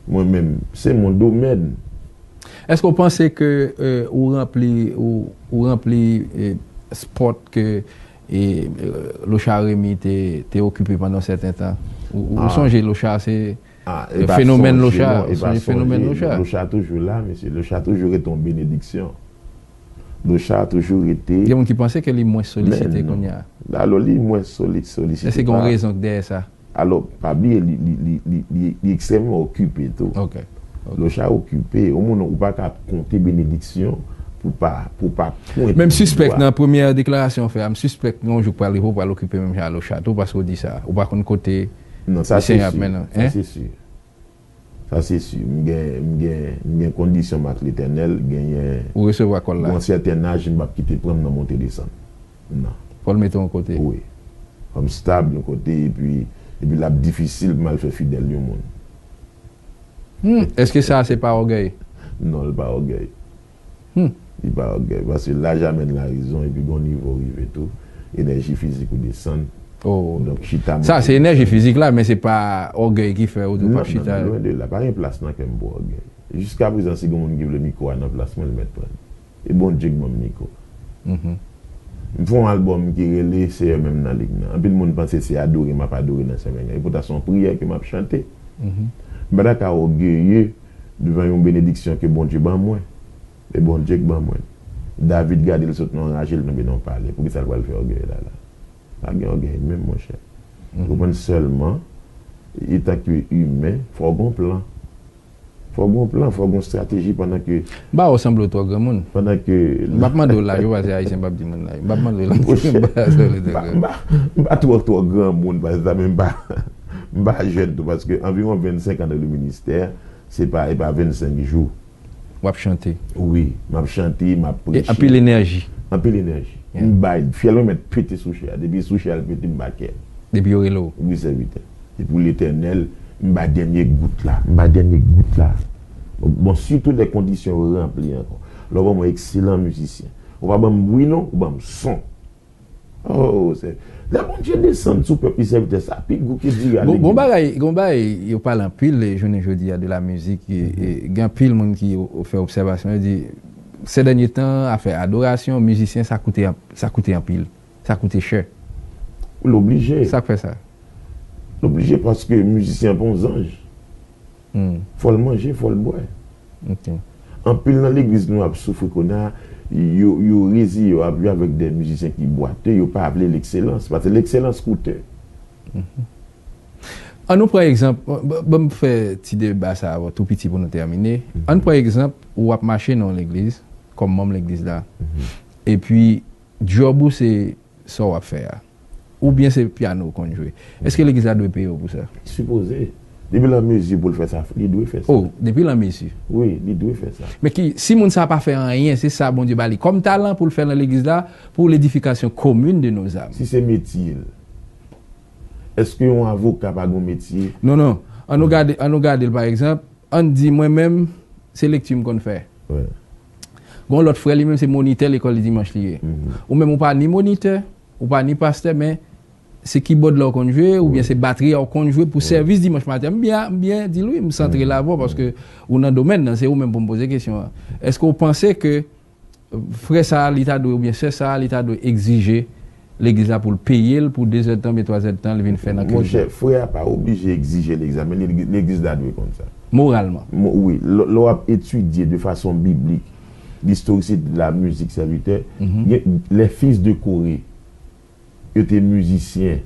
Mwen menm, se mon domèn. Èske w panse ke, euh, ou ranpli, ou, ou ranpli, euh, spot ke E, e, Locha Remy te, te okipe pandan sèten tan. Ou, ou sonje Locha, se Ah, e pa fenomèn sonje, Locha, non, e ou pa sonje fenomèn sonje. Locha? Locha toujou la, mesye. Locha toujou rete yon benediksyon. Locha toujou rete. Gen moun ki panse ke li mwens solisite kounye a. Alò, li mwens soli-, solisite. Èske gen yon rezon ki dèyè sa? Alò, pa bliye, li, li, li, li, li, li ekstrèmman okipe tou. Ok. Ok. Locha okipe. Yon moun, ou pa ka konte benediksyon pou pa, pou pa pwente. Men m sispèk nan premyè deklarasyon w fè a, m sispèk gen yon jou k pral rive, w pral okipe menm jan a Locha tou, paske w di sa. Ou pa konn kote Non, sa se si. Sa se si. Sa se si. M gen, m gen, m gen kondisyon m ak Letènèl, genyen Ou resevwa kòl la. Yon sèten laj, m p ap kite pran m nan monte desann. Non. Fò l mete yon kote. Wi. Fò m stab yon kote, epi, epi l ap difisil pou m al fè fidèl yon moun. Hmm. Èske sa se pa ògèy? Non, l pa ògèy. Hmm. Li pa ògèy, paske laj amèn larezon, epi gon nivo w rive tou, enèji fizik ou desann. Oh. Donk, chita Sa, se enèji fizik la, men se pa ògèy ki fè ou di w p ap chita. Non, non, lwen de la. Pa gen plas nan kè m pou ògèy. Jiska prezan, si gen moun ki vle mikwo a nan plas mwen, l mèt pran l. E Bondye k ban m mikwo. Mhm. M fè yon albòm ki rele Seyè menm nan lig nan. Anpil moun panse se adore m ap adore nan semèn nan. E poutan se yon priyè ke m ap chante. Mhm. M pa ta ka ògeye devan yon benediksyon ke Bondye ban mwen. E Bondye k ban mwen. David gade l sot nan yon raje, l tonbe nan yon pale. Poukisa l pral fè ògèy la la? Pa gen ògèy menm, monchè. Mhm. Ou konprann sèlman, etan ke imen, fò w gon plan. Fò w gon plan, fò w gon estrateji pandan ke M pa wè w sanble w twò granmoun. Pandan ke M p ap mande w laj ou, paske Ayisyen p ap di moun laj. M p ap mande w laj. Monchè, M pa sanble w twò m pa, granmoun. M pa, m pa twò, twò granmoun, paske sa, men m pa, m pa jèn tou, paske anviwon vennsenk an nan le ministè, se pa, e pa vennsenk jou. W ap chante. Wi, m ap chante, m ap E preche. Anpil enèji. Anpil enèji. Yeah. M bay, fyèl mwen mèt pete sou chè a. Depi sou chè a l pete, m pa kè. Depi yo rele w. Wi, sèvitè. Se pou Letènèl, m ba dènye gout la. M ba dènye gout la. Bon, sitou lè kondisyon yo ranpli ankò. Lè w ban mwen ekselan mizisyen. Ou pa ban m bri non, ou ban m son. Oh, se, lè Bondye desann sou pèp li, sèvitè, sa pi gou ke diri a Gon, gon legim. Bagay, gon bagay, yo pale anpil, e, jounen jodi a de la mizik, e, e, gen anpil moun ki o-, fè obsèvasyon, yo di, se dènye tan, afè adorasyon, mizisyen, sa koute an-, sa koute anpil, sa koute chè. L oblije. Sa k fè sa? L oblije paske mizisyen an pa yon zanj. Hmm. Fò l manje, fò l bwè. Ok. Anpil nan legliz nou ap soufri kounye a, yo, yo reziye yo ap jwe avèk de mizisyen ki bwate, yo pa vle lekselans, paske lekselans koute. Mhm. Ann nou pran egzanp, ban, ban m fè ti deba sa a tou piti pou nou tèmine. Mhm. Ann pran egzanp, ou ap mache nan yon legliz, kòm manm legliz la. Mhm. Epi, djòb ou se sa w ap fè a, oubyen se pyano w konn jwe, èske legliz la dwe peye w pou sa? Sipoze. Depi l an mezi pou l fè sa, li dwe fè sa. Oh, depi l an mezi. Wi, li dwe fè sa. Men ki, si moun sa pa fè anyen, se sa Bondye ba li kòm talan pou l fè nan legliz la, pou ledifikasyon komin de nos âmes. Si se metye l, èske yon avoka pa gon metye? Non, non. Ann nou gade, ann nou gade l, pa egzanp, ann di mwen menm, se lekti m konn fè. Wi. Gon lòt frè li menm se monitè lekòl dimanch li ye. Mhm. Ou menm ou pa ni monitè, ou pa ni pastè, men se kibòd la w konn jwe, oubyen se batri a w konn jwe pou sèvis dimanch maten. M byen, m byen di l wi, m santre l avè w paske ou nan domèn nan, se ou menm pou m poze kesyon an. Èske w panse ke frè sa a, li ta dwe, oubyen sè sa a, li ta dwe egzije legliz la pou l peye l pou de zèdtan oubyen twa zèdtan li vin fè nan kilt la? Monchè, frè a pa oblije egzije legliz la, men legliz, legliz la dwe konn sa. Moralman. Mo-, wi, lè, lè w ap etidye de fason biblik, l'historicité de la musique, sèvitè, gen les fils de Corée, yo te mizisyen.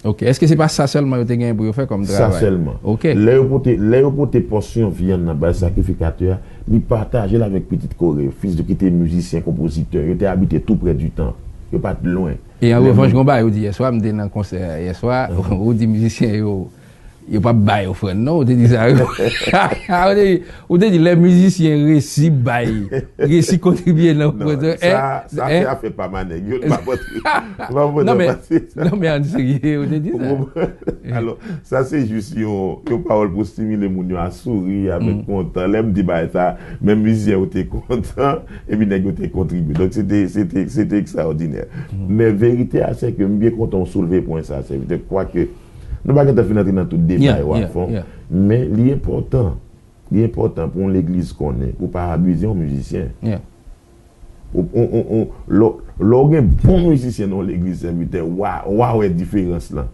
Ok. Èske se pa sa sèlman yo te genyen pou yo fè kòm travay? Sa sèlman. Ok. Lè yo pote, lè yo pote pòsyon vyann nan bay sakrifikatè a, li pataje l avèk pitit Kore yo, fis de ki te mizisyen, konpozitè. Yo te abite tou prè du tan. Yo pa t lwen. E an revanch, gon bagay ou di yèswa, m te nan konsè a yèswa, ou di mizisyen yo, yo p ap bay ofrann non, ou te di sa wi. Ou te di, ou te di lè mizisyen resi bay, resi kontribye nan ofrann. Non, sa, sa se afè pa manèg yo, m p ap antre, m p ap antre nan pati sa. Non, men ann serye, ou te di sa. Ou konprann? Alò, sa se jis yon, yon pawòl pou stimile moun yo a souri, avèk kontan. Lè m di bagay sa, menm mizisyen yo te kontan, epi nèg yo te kontribye. Donk, se te, se te, se te ekstraòdinè. Men verite a, se ke m byen kontan w soulve pwen sa, sèvitè, kwake nou pa gentan fin antre nan tout deba yo a fon, men li enpòtan, li enpòtan pou yon legliz konnen, pou pa abize yon mizisyen. Ou, ou, ou, ou, lè, lè w gen bon mizisyen nan yon legliz, sèvitè, w a, w a wè diferans lan.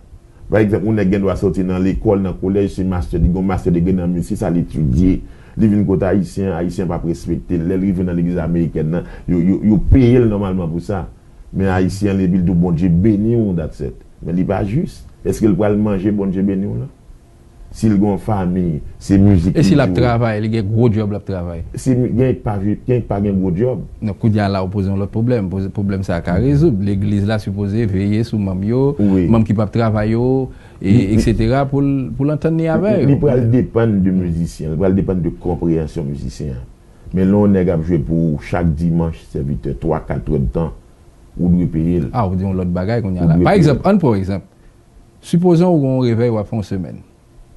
Pa egzanp, yon nèg gen dwa soti nan lekòl, nan kolèj, se master, li gen yon master degree nan mizik, se sa l etidye. Li vin kote Ayisyen, Ayisyen p ap respekte l. Lè l rive nan legliz amerikèn nan, yo, yo, yo peye l nòmalman pou sa. Men Ayisyen an, li di w Bondye beni w, that's it. Men li pa jis. Èske l pral manje Bondye beni w lan? Si l gen yon fanmi, se mizik li jwe. E si l ap travay, li gen gwo djòb l ap travay? Si mi- gen pa, gen pa gen gwo djòb. Non, kounye a la ou poze yon lòt pwoblèm. Poze- Pwoblèm sa a ka rezoud. Legliz la sipoze veye sou manm yo, wi, manm ki p ap travay yo, e, li, li, etsetera, pou l, pou l antann li avè yo. Li pral depann de mizisyen, li pral depann de konpreyansyon mizisyen an. Men lè yon nèg ap jwe pou ou chak dimanch, sèvitè, twa, kat èdtan, ou dwe peye l. A, ou di yon lòt bagay kounye a la. Pa egzanp, ann pran yon egzanp. Sipozon ou gen yon revèy w ap fè yon semèn.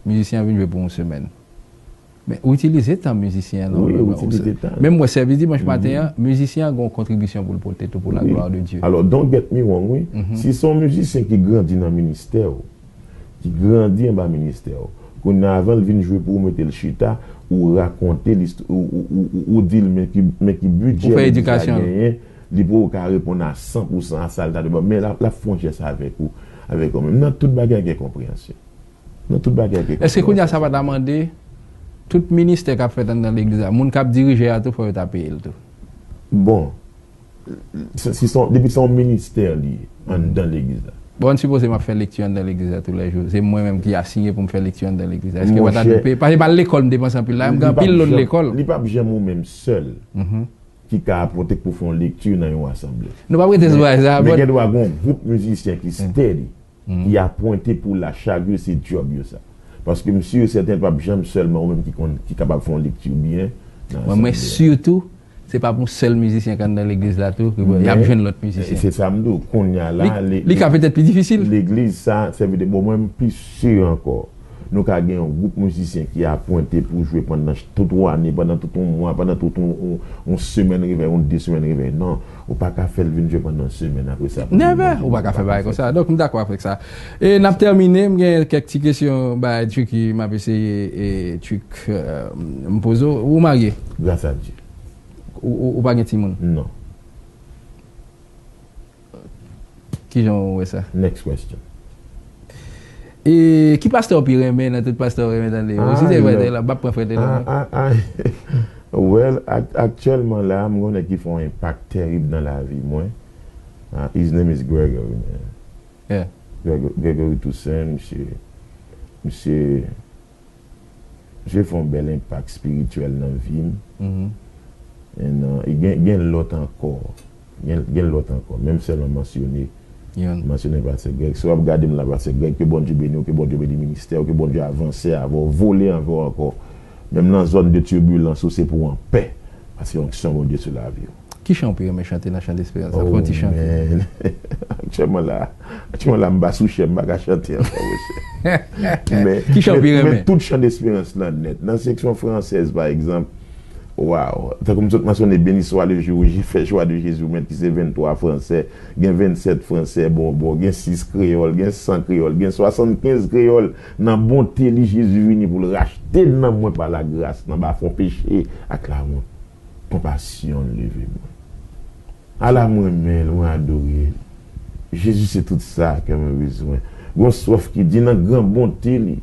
Mizisyen an vin jwe pou yon semèn. Men ou itilize tan mizisyen an nòmalman. Wi, ou itilize tan. Menm mwen sèvis dimanch maten an, mizisyen an gen yon kontribisyon pou l pote tou pou la gloire de Dieu. Alò, don't get me wrong, wi. Si se yon mizisyen ki grandi nan ministè w, ki grandi anba ministè w, kounye a avan l vin jwe pou ou mete l chita, ou rakonte l, ou, ou, ou, ou, ou di l men ki, men ki bidjè legliz la genyen, li poko ka reponn a san pou san a sa l ta dwe ba w, men l ap, l ap fè yon jès avèk ou, avèk ou menm. Nan tout bagay gen konpreyansyon. Nan tout bagay gen konpreyansyon. Èske kounye a sa pa ta mande tout ministè k ap fèt anndan legliz la, moun k ap dirije a tou, fò yo ta peye l tou? Bon, si, si se yon, depi se yon ministè li ye anndan legliz la. Bon, ann sipoze m ap fè lekti anndan legliz la toulèjou. Se mwen menm ki asiyen pou m fè lekti anndan legliz la. Èske pa ta dwe peye? Paske se pa lekòl m te panse anpil la, m gen anpil lòt lekòl. Li p ap janm ou menm sèl ki ka apwonte pou fè yon lekti nan yon asanble. Nou p ap rete sou bagay sa a, men gen dwa gen yon gwoup mizisyen ki steady, ki apwente pou la chak jou, se djòb yo sa. Paske m si e sèten p ap janm sèlman ou menm ki konn, ki kapab fè yon lekti byen nan asanble a. Mwen, mwen sitou, se pa pou yon sèl mizisyen k anndan legliz la tou, y ap jwenn lòt mizisyen. Men, se sa m di w, kounye a la, li, li ka petèt pi difisil. Legliz sa, sèvitè, bon, mwen, m pi si ankò. Nou ka gen yon gwoup mizisyen ki apwente pou jwe pandan tout yon ane, pandan tout yon mwa, pandan tout yon, yon, yon semèn revèy, yon de semèn revèy. Non, ou pa ka fè l vin jwe pandan yon semèn apre sa pou l vin jwe. Never! Ou pa ka fè bagay konsa. Donk, m dakò avèk sa. E n ap tèmine, m gen kèk ti kesyon bay Tricky, m ap eseye, e, Trick, euh, m poze w. Ou marye? Gras a Dye. Ou, ou, ou pa gen timoun? Non. Kijan w wè sa? Next question. E ki pastè w pi renmen nan tout pastè w renmen tande yo? Si se Frè Tèlò, m p ap pran Frè Tèlò, non. Well, ak-, aktyèlman la, m gen yon nèg ki fè yon enpak tèrib nan lavi mwen. Ah, his name is Gregory, man. Yeah. Grego-, Gregory Toussaint, misye, misye Misye fè yon bèl enpak espirityèl nan vi m. And, uh, e gen, gen lòt ankò. Gen, gen lòt ankò. Men m sèlman mansyone, mansyone Pastè Greg. Si w ap gade m la, Pastè Greg, ke Bondye beni w, ke Bondye beni ministè w, ke Bondye avanse avè w, vole avè w ankò. Menm nan zòn de tibilans ou, se pou w anpè. Paske onksyon Bondye sou lavi w. Ki chan w pi renmen chante nan chan desperans la? Fè yon ti chante. Oh, man. Aktyèlman la, aktyèlman la, m pa sou chè, m pa ka chante ankò, monchè. Men, men, men tout chan desperans lan nèt. Nan seksyon fransèz, pa egzanp, waw, tankou m sot mansyone, Béni soit le jour où j'ai fait choix de Jésus, ou mèt ki se venntwa fransè, gen vennsèt fransè, bon, bon, gen sis kreyòl, gen san kreyòl, gen swasannkenz kreyòl. Nan bonte li, Jezi vini pou l rachte nanm mwen pa lagras, nan bafon peche ak lawont. Konpasyon l leve mwen. Ala m renmen l, mwen adore l. Jezi se tout sa kè mwen bezwen. Gon swaf ki di nan gran bonte li,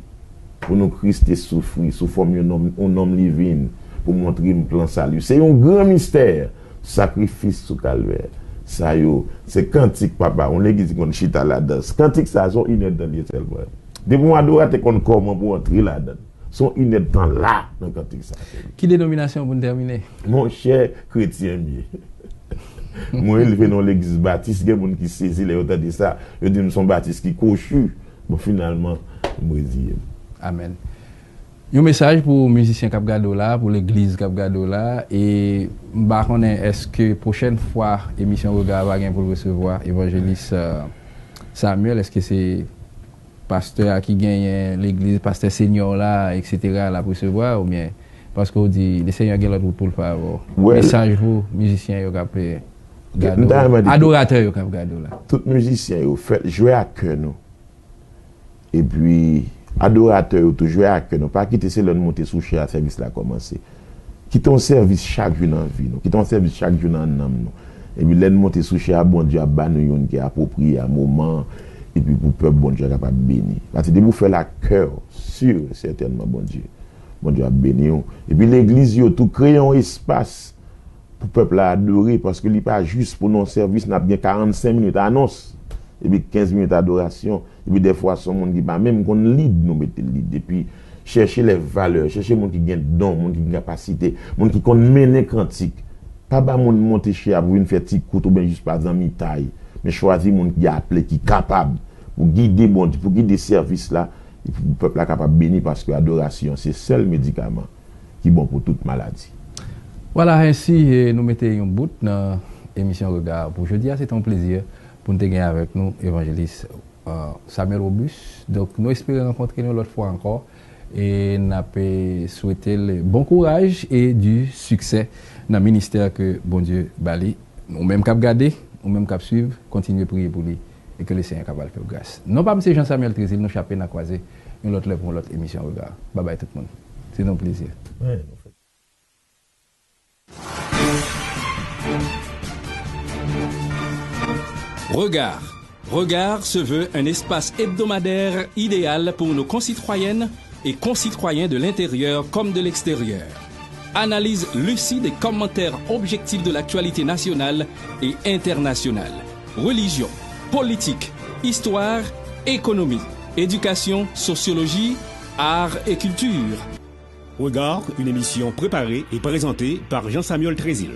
pou nou Kris te soufri sou fòm yon nonm, yon nonm li vin pou montre m plan sali. Se yon gran mistè, sakrifis sou Kalvè. Sa yo, se kantik papa, yon legliz ki konn chita ladan. Kantik sa, se yon inèdtan li ye sèlman. Depi yon adoratè konn kòman pou antre ladan. Se yon inèdtan la nan kantik sa. Ki denominasyon pou n tèmine? Monchè, kretyen m ye. Mwen elve nan yon legliz batis, gen moun ki sezi lè yo tande sa. Yo di m se yon batis ki kochi. Bon, finalman, m reziye m. Amèn. Yon mesaj pou mizisyen k ap gade w la, pou legliz k ap gade w la, e m pa konnen èske pwochèn fwa emisyon Rega a va gen pou l resevwa evanjelis, euh, Samuel, èske se pastè a ki genyen legliz, pastè senyò la, etsetera, l ap resevwa, oubyen paske w di, le Senyè gen lòt wout pou l fè avè w? Well, mesaj pou mizisyen yo k ap, eh, gade w, adoratè yo k ap gade w la. Tout mizisyen yo, fè, jwe ak kè nou. Epi, adoratè yo tou, jwe ak kè nou. Pa kite se lè n monte sou chè a sèvis la kòmanse. Kite yon sèvis chak jou nan vi nou. Kite yon sèvis chak jou nan nanm nou. Epi lè n monte sou chè a, Bondye ap ba nou youn ki apwopriye a moman an, epi pou pèp Bondye a kapab beni. Paske depi w fè l ak kè w, si e sètènman Bondye, Bondye ap beni w. Epi legliz yo tou, kreye yon espas pou pèp la adore, paske li pa jis pou nan yon sèvis n ap gen karannsenk minit anons, epi kenz minit adorasyon, epi dèfwa se yon moun ki pa menm konn li, nou mete li, epi chèche lè valè, chèche moun ki gen don, moun ki gen kapasite, moun ki konn mennen kantik. Pa ba moun monte chè a pou vin fè ti kout oubyen jis pa zanmitay, men chwazi moun ki aple, ki kapab pou gide Bondye, pou gide sèvis la, epi pou pèp la kapab beni, paske adorasyon se sèl medikaman ki bon pou tout maladi. Vwala, ensi e, nou mete yon bout nan emisyon Regard pou jodi a. Se te yon plezi pou n te gen avèk nou evanjelis uh, Samuel Robuste. Donk, nou espere rankontre nou lòt fwa ankò. E n ap eh, swete l bon kouraj e di siksè nan ministè ke Bondye ba li. Ou menm k ap gade, ou menm k ap swiv, kontinye priye pou li e ke Lesenyè ka ba l fè w gras. Non pa m se Jean Samuel Trezil, nou chape n a kwaze yon lòt lè pou yon lòt emisyon Regard. Babay tout moun. Se te yon plezi. Regard. Regard se veut un espace hebdomadaire idéal pour nos concitoyennes et concitoyens de l'intérieur comme de l'extérieur. Analyse lucide et commentaires objectifs de l'actualité nationale et internationale. Religion, politique, histoire, économie, éducation, sociologie, art et culture. Regard, une émission préparée et présentée par Jean-Samuel Trezil.